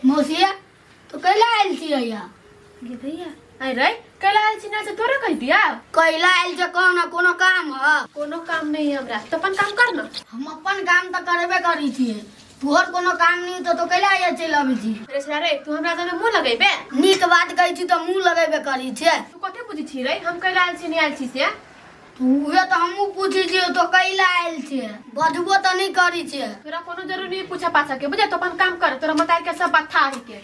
मौसिया तो कैला आयल छियै यहाँ? गे भैया, अरे रे, कैला आयल छी ना से तोरा कह दिया? कैला आयल छै कोनो कोनो काम ह? कोनो काम नहीं है हमरा, तो अपन काम कर ना। हम अपन काम तऽ करबे करी छियै, तोहर कोनो काम नहीं तो कैला आयल चलि अबै छी? अरे छोरा रे, तू हमरा जाने मुंह लगेबे? नीक बात कहै छी तऽ मुंह लगेबे करी छियै। तू कते बुझै छी रे, हम कैला आयल छी नहीं आयल छी से? उहे तऽ हमहूँ पूछै छियै, तो कैला आयल छियै? बजबो तऽ नहि करै छियै। तोरा कोनो जरूरी नहीं पूछा पाछा के, बुझे? तो अपन काम कर, तोरा मताई के सब बात था के।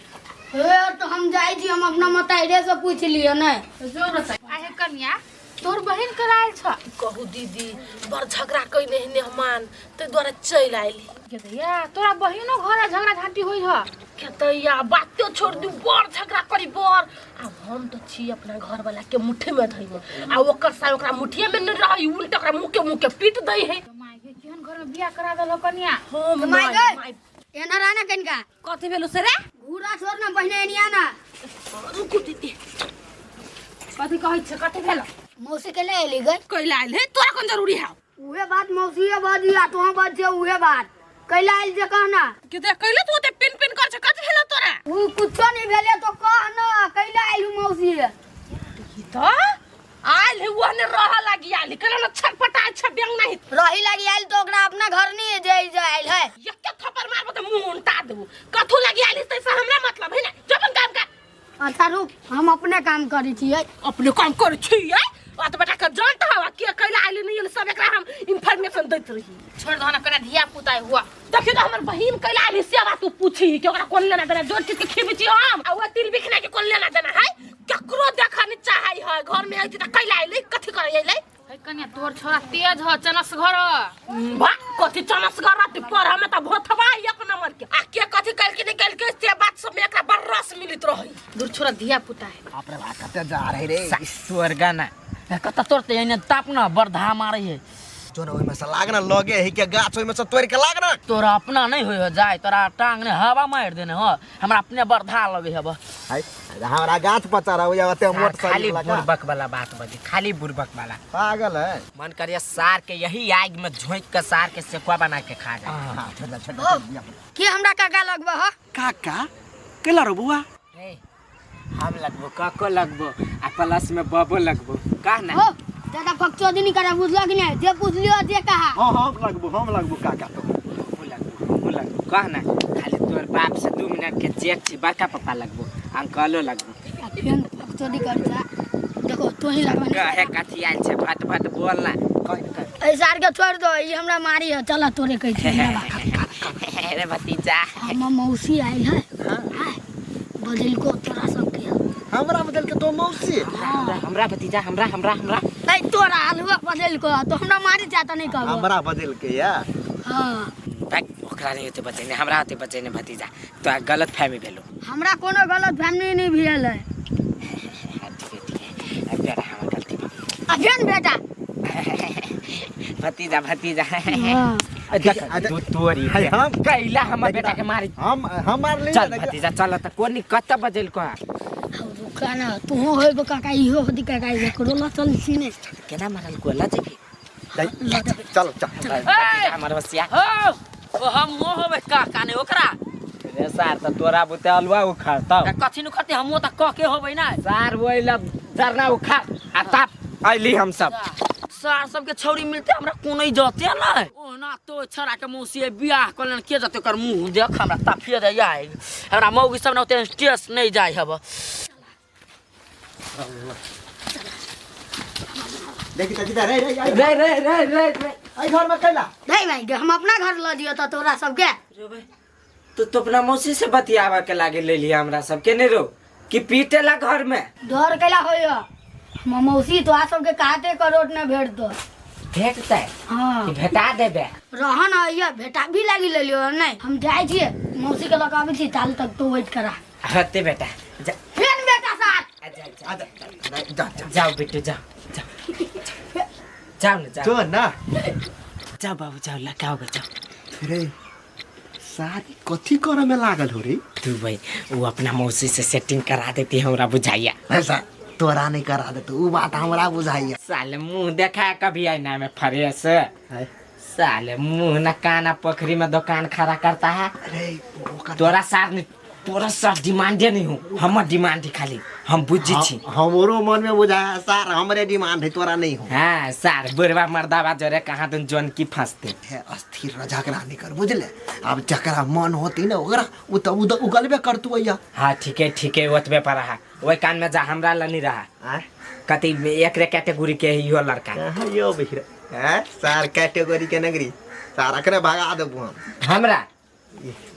हे, तो हम जाइ छी, हम अपना मताइरे से पूछ लिअ ने। तो जो न सही। आहे कन्या, तोर बहिन करा आयल छ? कहू दीदी, बड़ झगड़ा कैने है मेहमान, ताहि दुआरे चलि आयली। गे दैया, तोरा बहिनो घर झगड़ा झांटी होई ह? खेतैया बाते छोड़ दू, बड़ झगड़ा करी बड़। आ हम तो छी अपना घर वाला के मुट्ठी में धइमे, आ ओकर साय ओकरा मुट्ठिए में नहीं रही, उल्टा ओकरा मुँह के मुँह के पीट दै है। माय गे, केहन घर में बियाह करा देलहो कन्या। हम माय नहीं, गे। माय। एना रहना कनिका। कथी भेलो से रे? घूरा छोड़ ना, पहिने एनिया ना। रुकू दीदी। कथी कहै छै, कथी भेलो? मौसी के ले एली गई? कैला आयल है, तोरा कोन जरूरी है? उहे बात मौसीए बजिया, तोह बजिया उहे बात। कैला आयल जे कहना। के देख कैला तू ओते पिन पिन कर छ, कथी भेलो तोरा? उ कुछो नहीं भेले, तो कह ना कैला आयल मौसी। ई तो आयल है ओहने रह लागी आयल, केना न छटपटा छ बेंग नहीं। रही लागी आयल तो ओकरा अपना घर नहीं जे जे आयल है। एक थप्पड़ मारबो त मुंह उल्टा देबो। कथू लागी आयल है तैसे हमरा मतलब है ना, जबन काम कर। अच्छा रुक, हम अपने काम करै छियै। अपने काम करै छियै? आ त बेटा के जानत हवा के कैला आइल नहीं आइल, सब एकरा हम इन्फॉर्मेशन दैत रही। छोड़ दो ना कना, धिया पुता हुआ। देखियो त हमर बहिन कैला आइल से बात तू पूछी कि ओकरा कोन लेना देना, जोर चीज के खिबै छी हम आ ओ तिल बिखना के कोन लेना देना है, केकरो देखा नहीं चाहै है। घर में आइ त कैला आइल, कथि करै आइल? हे कन्या, तोर छोरा तेज ह, चनस घर ह। वाह, कथि चनस घर रहते पर हमें त भोथबा एक नंबर के। आ के कथि कल के नहीं कल के से बात सब में एकरा बड़ रस मिलित रही। दूर छोरा धिया पुता है। बाप रे बाप, कते जा रहे रे। स्वर्ग ना कत तोड़ते एने ताप ना बरधा मारे है। जो ना ओहिमे से लागना लगे है के गाछ, ओहिमे से तोड़ के लागना। तोरा अपना नहीं होय हो जाय, तोरा टांग ने हवा मार देने हो, हमरा अपने बरधा लगे हब। हाय, हमरा गाछ पर चढ़ा हो जाते मोट खाली शरीर लगा। बुड़बक वाला बात बजे, खाली बुड़बक वाला। पागल है। मन करिए सार के यही आग में झोंक के सार के सेकुआ बना के खा जाए। हां, छोड़ दे, छोड़ दे, छोड़ दे। के हमरा काका लगबो ह? काका केला रो बुआ? ए, हम लगबो, काको लगबो आ प्लस में बबो लगबो, कह ना। हो ज्यादा बकचोदी नहीं करा, बुझलो कि नहीं? जे पूछ लियो जे कहा। हां, हम लगबो, हम लगबो काका तो। हमहूँ लगबो, हमहूँ लगबो, कह ना। खाली तोर बाप से 2 मिनट के चेक छी, बड़का पापा लगबो, अंकलो लगबो। आ फेन बकचोदी कर जा, देखो तू ही लगबा। कहे कथी आयल छै, फट फट बोल ना। कह कह। ऐ सार के छोड़ दो, ई हमरा मारी है, चल तोरे कहै छी। अरे भतीजा, हमर मौसी आयल है। हां, बदल को तोरा सबके। हमरा बदल के तो मौसी? हमरा हमरा भतीजा, हमरा हमरा हमरा। ऐ तोरा आलुआ बदल को तो हमरा मारी चाहता नहीं कहबो। हमरा बदल के या? हां। भाग, ओकरा नहीं होते बचेने, हमरा होते बचेने भतीजा, तो गलत फहमी भेलो। हमरा कोनो गलत फहमी नहीं भेल है। हाँ, ठीक है, ठीक है, अब बेटा हमर गलती भऽ गेल। आ फेन बेटा। भतीजा, भतीजा। हां। देख, तू तोरी हाय, हम कैला हमर बेटा के मारी? हम मार ली। चल भतीजा, चल त कोनी कत बजेल को? रुका ना, तू होय काका, इहो होती काका, एकरो ला चल छी ने। केना मारल को ला जेबी? चल चल भतीजा हमर होशियार। हो, ओ हम हो होबे काका ने ओकरा। रे सार, त तोरा बुते अलुआ उखाड़तौ। आ कथी नु खते, हमो त कह के होबे ना। सार ओइ ला जरना उखाड़ आ ताप अइली हम सब। सार सबके छौरी मिलते हमरा कोनो इज्जते नै। ओना तो छड़ा के मौसी बियाह कलन के जते ओकर मुंह देख हमरा ताफिए दे जाय। हमरा मौगी सब न ओते स्ट्रेस नहीं जाय हब। देखी त रे रे रे रे रे रे रे। आई घर में कैला? नहीं भाई, हम अपना घर ल दियो त तोरा सबके। रे भाई, तू तो अपना मौसी से बतियावा के लागे ले लिया हमरा सबके ने रो कि पीटे ला घर में। डर कैला होय? हम मौसी तो आ सबके काटे करोट न भेट दो। भेटतै? हां। कि भेटा देबे? रहन आइया भेटा भी लागी ले लियो। नहीं हम जाय छिए मौसी के लग आबै छी, ताल तक तू वेट करा। हते बेटा जा। फेन बेटा साथ। जा, जा, जा, जा, जा। जाओ बेटू, जाओ, जाओ, जाओ ना, जाओ। जो ना। जाओ बाबू, जाओ, लगाओ जाओ। रे सारी कथी करे में लागल हो रे? तू भाई वो अपना मौसी से सेटिंग करा देती हमरा बुझाइया। ऐसा तोरा नहीं करा देते, उ बात हमरा बुझाइया। साले मुंह देखा कभी आई ना में फ्रेश। है। साले मुंह ना काना पोखरी में दुकान खड़ा करता है। अरे ओकर तोरा सार नहीं तोरा सर डिमांडे नहीं हो, हमर डिमांड है खाली, हम बुझ छी। हमरो मन में बुझाया सार हमरे डिमांड है, तोरा नहीं हो। हाँ सार बुढ़वा मर्दावा जोरे कहाँ तुम जोन की फंसते है। अस्थिर रह झगड़ा नहीं कर बुझले, अब जकरा मन होती ना ओकरा उ त उ उगलबे करतु भैया। हाँ ठीक है ठीक है, ओतबे पर रहा, ओई कान में जा हमरा ला नहीं रहा। कति एकरे कैटेगरी के इहो लड़का। कहाँ यो बहिरा हैं सार कैटेगरी के नगरी सार अकरे भगा देबू हम। हमरा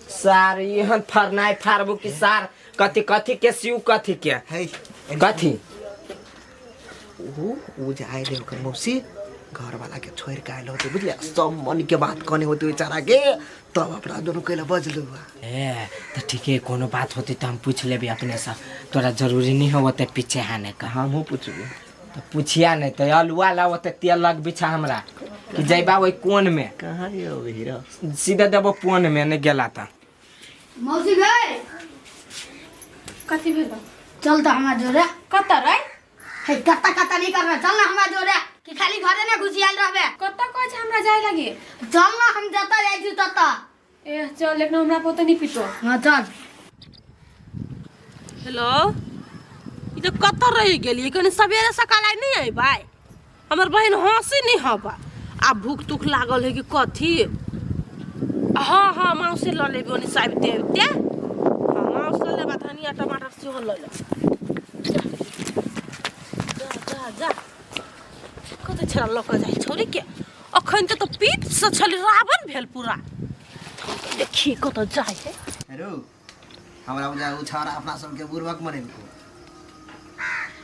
सार एहन फरनाय फारबू कि सार कथी कथी के सिउ कथी के है कथी उ जाए ले ओकर मौसी घर वाला के छोड़ के आयल होते बुझले, सब मन के बात कहने होते बेचारा के, तब अपना दोनों कैला बजलू। ए तो ठीक है, कोनो बात होती तो हम पूछ लेबे अपने से, तोरा जरूरी नहीं हो ओते पीछे आने का। हमहूँ पूछबे तो पूछिया नहीं तो अलुआ ला ओते तेल लग बिछा हमरा कि जइबा ओइ कोन में। कहाँ यो हीरो सीधा देबो पोन में नहीं गेला ता। मौसी गए कथी भेलो? चल तो हमरा जोरे। कत रे? हे कत्ता कत्ता नहीं करना, चल ना हमरा जोरे कि खाली घरे ना घुसियाल रहबे। कत कहै छै हमरा जाय लागी? चल ना हम जता जाय छी तता। ए चल, लेकिन हमरा पोते नहीं पिटो। हां चल। हेलो, ई तो कत रहि गेलियै? कनी सवेरे सकाल आइ नहीं अयबै? हमर बहिन हँसी नहीं हबा, आ भूख तुख लागल है कि कथी? हाँ हाँ माउसे लऽ लेबै ओनी से आबिते आबिते। हाँ माउस लऽ लेब आ धनिया टमाटर सेहो लऽ लेब। जा जा जा, कतऽ छेड़ा लऽ कऽ जाइ छौरी के? अखन तऽ पीठ से छली रावण भेल पूरा। देखी कतऽ जाइ है। हेलो हमरा बुझा उ छौड़ा अपना सबके बुड़बक बनेलको।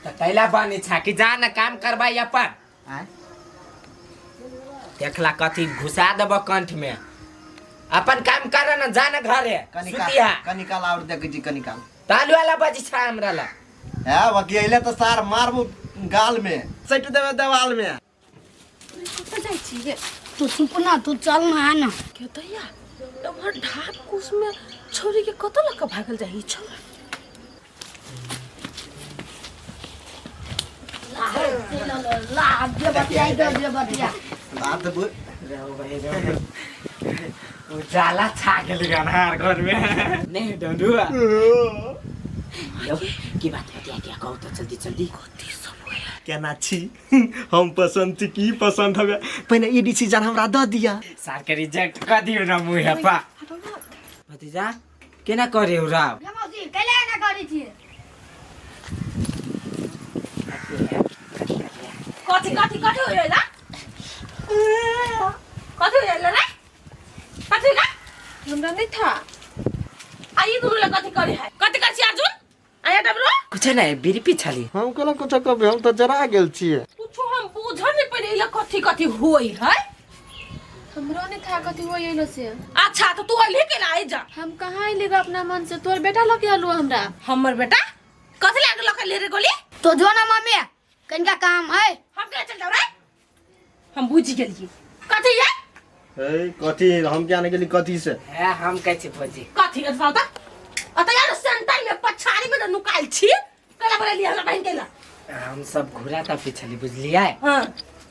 त कैला बनी छा कि जा ना काम करबाई अपन। आय देखला कथी घुसा देबो कंठ में, अपन काम कर ना जा ना घरे सुतिया। कनिकाल और देख जी कनिकाल तालु वाला बजी छा हमरा ला। है बाकी अइले त सार मारबू गाल में, सट देबे देवाल में। कतऽ जाइ छी गे? तू चुप ना, तू चल ना आ ना। के दैया एम्हर ढाप कुस में छौरी के कतऽ लऽ कऽ भागल जाइ छौरा? ला जे बतिया दे जे बतिया बात बोल। उजाला छा गेल अनहार घर में नहीं डंडुआ। की बात बतिया क्या कहू तो जल्दी जल्दी। कथी सब होया? केना छी हम पसंद छी की पसंद हवे, पहिने ई डिसीजन हमरा द दिया। सार के रिजेक्ट कर दियो ना मुँह पा। भतीजा केना करे हो राव? ये मौसी कैला ना करै छी? कथी कथी कथी होइला? कथी होइला रे? कथी रे? हमरा नहीं था। आ ई दुनू ले कथी करे है? कथी करै छी अर्जुन? आया डबरो? कुछ नहीं, बीड़ी पिछाली। हम कहला कुछ कब, हम त जरा गेल छिए। कुछो हम बुझ नहीं पड़े कथी कथी होई है। हमरो नहीं था कथी होई एलो से। अच्छा तो तू अइले केना आइ जा? हम कहाँ अइले ग अपना मन से, तोर बेटा लके आलू हमरा। हमर बेटा कथी लाग लके ले रे गोली? तो जो ना मम्मी कनिका काम है। हम केना चल जाऊ रे? हम बुझ गेलिए कथी है। ए कथी हम क्या नहीं गेली कथी से? है हम कहै छी भौजी कथी अथवा त अत यार सेंटर में पछाड़ी में नुकाइल छी केला बोलेली हमरा बहिन केला। हम सब घुरा ता पिछली बुझलिए। हां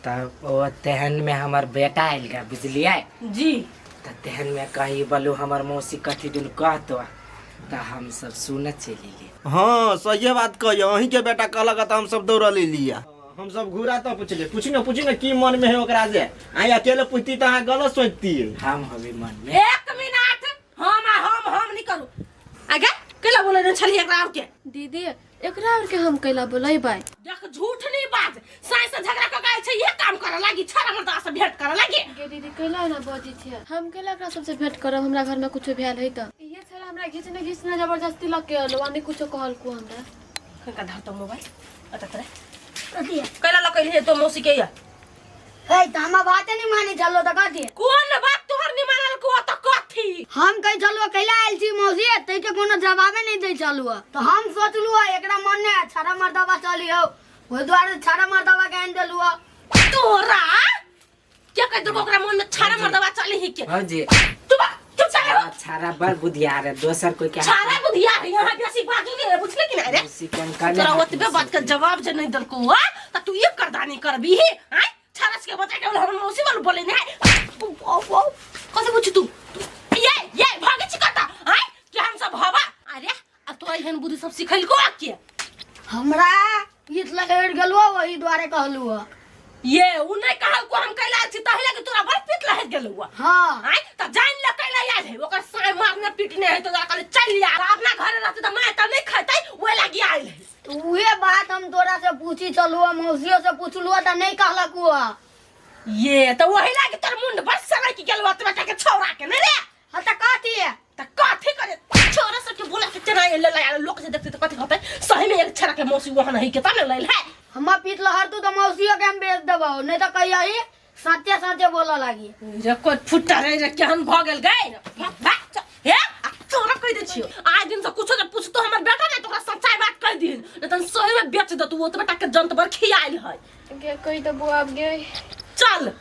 तब ओ तेहन में हमर बेटा आइल गा बुझलिए जी। त तेहन में कही बोलू हमर मौसी कथी दिन कहतो त हम सब सुन चली। हां सही बात कहियो, अहीं के बेटा कहलक त हम सब दौड़ ले लिया। हम सब घुरा त पूछले, पूछि ना पूछि ना की मन में है ओकरा जे आई अकेले पूछती त अहाँ गलत सोचती। हम हबे मन में। एक मिनट, हम हम हम नहीं करू आगे केला बोले न छली एकरा और के। दीदी एकरा और के हम कैला बोलेबै? देख झूठ नहीं बाज, साई से झगड़ा क गए छै ये काम करे लागी, छड़ा मर्दा से भेंट करे लागी। गे दीदी कैला ना बजी छै, हम कैला एकरा सबसे भेंट करब? हमरा घर में कुछो भेल है त इहे छड़ा हमरा घिचने घिचने जबरदस्ती लके आलो, आने कुछो कहल को हमरा। कनका धर तो मोबाइल अत तरे कैला लके लिए तो मौसी के या। ए त हम बात नहीं माने चलो त कथी? कोन बात तोहर नहीं मानल को त कथी? हम कह चलू कैला आयल छी मौसी तै के कोनो जवाबे नहीं दै चलू, तो हम सोचलू एकरा मन ने छड़ा मर्दवा चली हो, ओइ दुआरे छड़ा मर्दवा के आनि देलू। तोरा के कह देलको ओकरा मन में छड़ा मर्दवा चली ही के? भौजी तू चुप चले हो। छड़ा बड़ बुधियार है, दोसर कोई के छड़ा बुधियार है यहां बेसी बाजू नहीं बुझले कि नहीं रे? तोरा ओतबे बात के जवाब जे नहीं देलको त तू एक करदानी करबी हां? छड़ा के बता के हमर मौसी वाला बोले नहीं। ओ ओ कथि पूछ तू? ये ये भागे छी कता हां कि हम सब हवा? अरे एहन बुद्धि सब सिखलको के हमरा पीठ लहर गेलो वही दुआरे कहलू है ये उ नहीं कहलको हम कैला आयल छी तहि लगे तोरा बड़ पीठ लहर गेलौ हाँ आय त जान ले कैला आयल है ओकर साय मारने पीटने है तो कहले चल आ अपना घरे रहते त माय त नहीं खैतै ओए लागी आयल है तो उहे बात हम तोरा से पूछी चलू मौसियो से पूछलू त नहीं कहलक हुआ ये त वही लागी तोर मुंड बड़ सड़क गेलौ त बेटा के छौरा के नहीं रे हाँ त कथी है त कथी करे छोरा सबके बोला के चना ले ले लोग से देखते त कथी कहते सही में एक छड़ा के मौसी वहां नहीं के तब ने लेल है हमार पीठ लहर तू तो मौसियो के हम बेच देबो नहीं तो कहिया सच्चे सच्चे बोला लागी रे कोई फुट्टा रे रे केहन भ गेल गई हे आ तोरा कह दे छियो आज दिन से कुछो जे पूछतो हमर बेटा ने तोरा सच्चाई बात कह दिन नहीं त सही में बेच दे तू ओ त बेटा के जंत पर खियाइल है गे कही तो बुआ अब गे चल।